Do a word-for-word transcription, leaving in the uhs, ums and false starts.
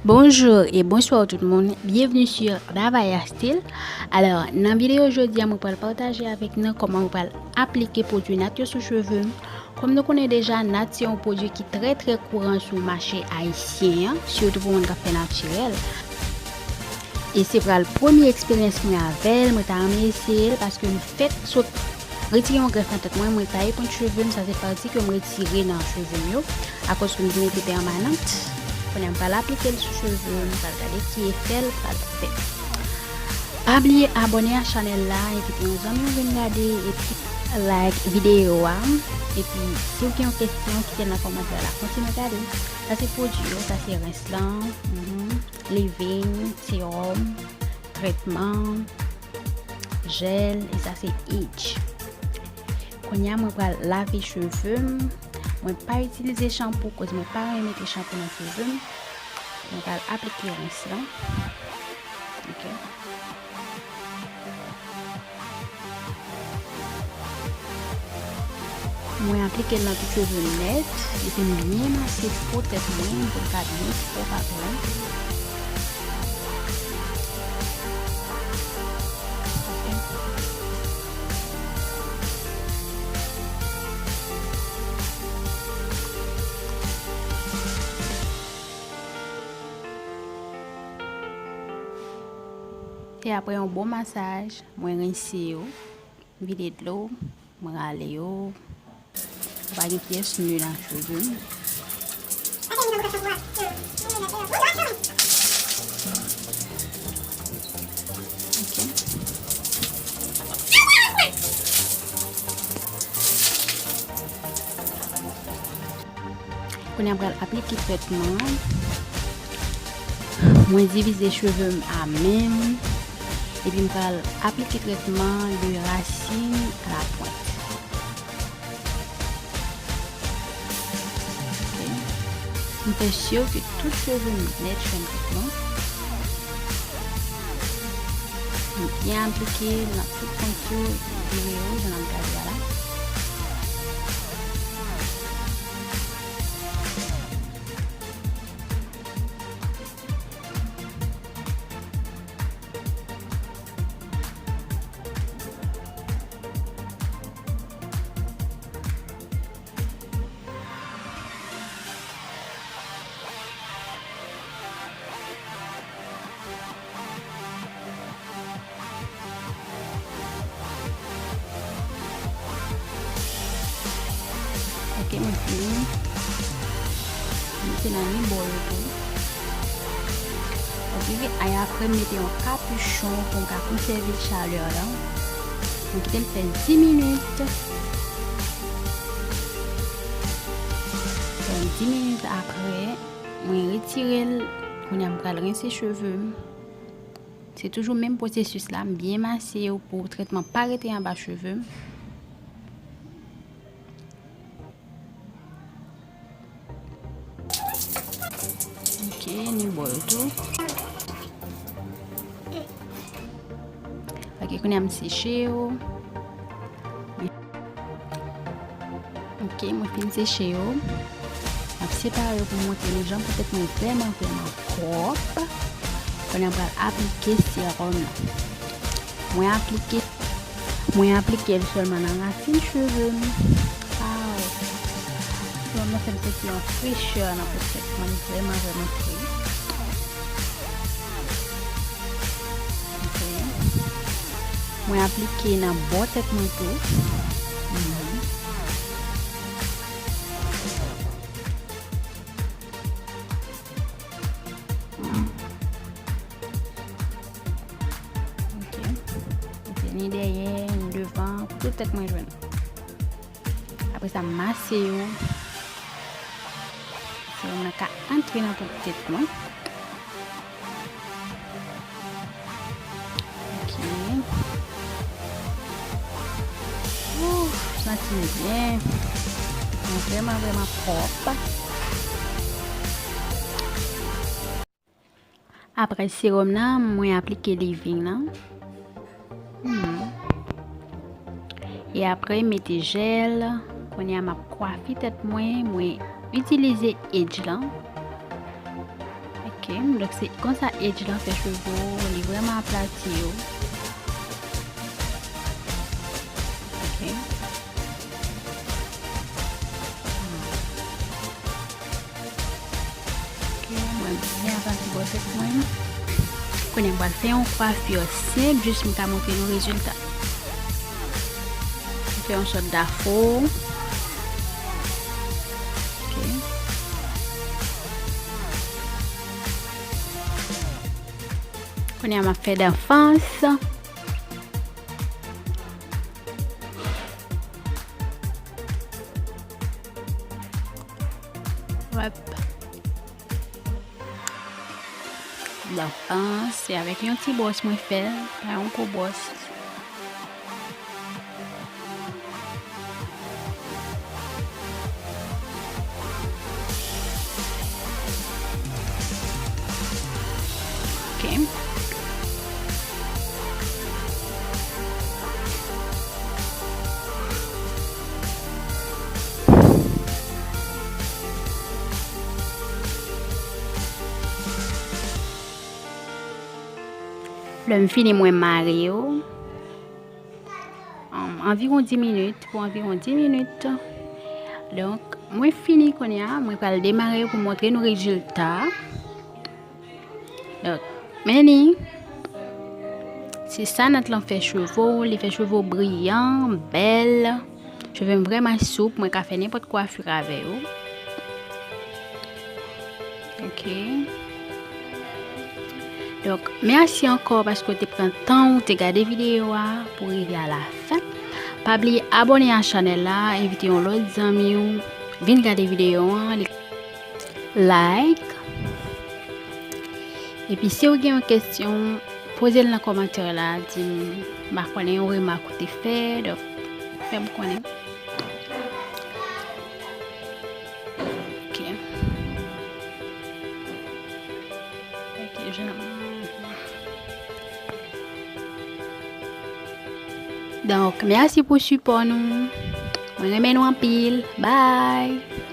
Bonjou e bonswa tout moun, byenvni sou Davaya Style. Alò, nan videyo jodi a, mwen pral pataje avèk nou kòman mwen pral aplike pwodui nat yo sou cheve m. Kòm nou konnen deja, nat se yon pwodui ki trè, trè kouran sou mache ayisyen an, sitou pou moun k ap fè natirèl. E se pral premye eksperyans mwen avè l, mwen ta renmen eseye l paske m fèk sot retire yon grèf nan tèt mwen, mwen taye pwent cheve m, sa se pati ke m retire nan cheve m yo, akoz ke m te mete pèmanant. Kounye a m pral aplike l sou cheve m, m pral gade ki efè l pral fè. Pa bliye abòne a chanèl la, envite yon zanmi w vin gade, epi like videyo a. Epi, si w gen yon kesyon, kite l nan kòmantè la. Kontinye gade. Sa se pwodui yo, sa se rens lan, mhm, leave-in, sewòm, trètman, jèl, e sa se age. Kounye a, mwen pral lave cheve m. Mwen pa itilize chanpou, koz mwen pa renmen mete chanpou nan cheve m. Mwen pral aplike rens lan. Ok. Mwen aplike l nan tout cheve m nèt, epi m byen mase po tèt mwen pou l ka byen pwòp apre. E apre yon bon masaj, mwen rense yo, m vide dlo, mwen rale yo. Pa gen pyès nwi nan cheve m. Ok. Kounye a m pral aplike trètman an. Mwen divize cheve m a men m, epi m pral aplike trètman de racine à la pointe. Ok. M fè si ke tout cheve m nèt, cheve m tout blanch. M byen aplike nan tout pwent yo, vire yo, jan n ap gade a la. Ok, mwen fini. Mete nan ni bò yo tou. Ok, e apre m mete yon kapichon pou m ka konsève chalè la. Mwen kite l fè dis minit. Bon, dis minit apre, mwen retire l. Kounye a m pral rense cheve m. Se toujou menm pwosesis la, m byen mase yo pou trètman pa rete anba cheve m. Ok, ni bò yo tou. Ok, kounye a m seche yo. Ok, mwen fin seche yo. M ap separe yo pou m montre nou jan pou tèt mwen vrèman, vrèman pwòp. Kounye a m pral aplike sewòm nan. Mwen aplike, mwen aplike l sèlman nan rasin cheve m. Waw! Sewòm nan fè m santi yon frechè nan po tèt mwen, li vrèman, vrèman fre. Ok. Mwen aplike nan bò tèt mwen tou. Mhm. Ok. Mete ni dèyè, ni devan, pou tout tèt mwen jwenn. Apre sa, m mase yo. Sewòm nan ka antre nan tout tèt mwen. Ok. Ouf, santi m byen. Mwen vrèman, vrèman pwòp. Apre sewòm nan, mwen aplike leave-in nan. Hmm. E apre, mete jèl. Kounye a, m ap kwafi tèt mwen. Mwen itilize Age lan. Ok. Ok, donk se konsa edge lan fè cheve w, li vrèman aplati yo. Ok. Ok, mwen byen aplati bò tèt mwen. Kounye a m pral fè yon kwafi senp, jis m ka montre nou rezilta. M fè yon sòt dafo. Ok. Kounye a m ap fè danfans. Wèp. Danfans, se avèk yon ti bwòs mwen fè l, pa yon gwo bwòs. Ok. Lè m fini, mwen mare yo. Anviwon dis minit, pou anviwon dis minit. Donk, mwen fini kounye a, mwen pral demare pou montre nou rezilta. Donk, men li, se sa nat lan fè cheve w, li fè cheve w briyan, bèl. Cheve m vrèman soup, mwen ka fè nenpòt kwafi avè yo. Ok. Donk, mèsi ankò paske w te pran tan w te gade videyo a pou rive a la fen. Pa bliye abòne a chanèl la, envite yon lòt zanmi w vin gade videyo an, li like. Epi si w gen yon kesyon, poze l nan kòmantè la, di m, m pa konnen yon remak ou te fè, donk, fè m konnen. Ok. Ok, jan. Donk, mèsi pou sipò nou. Mwen renmen nou anpil. Bye!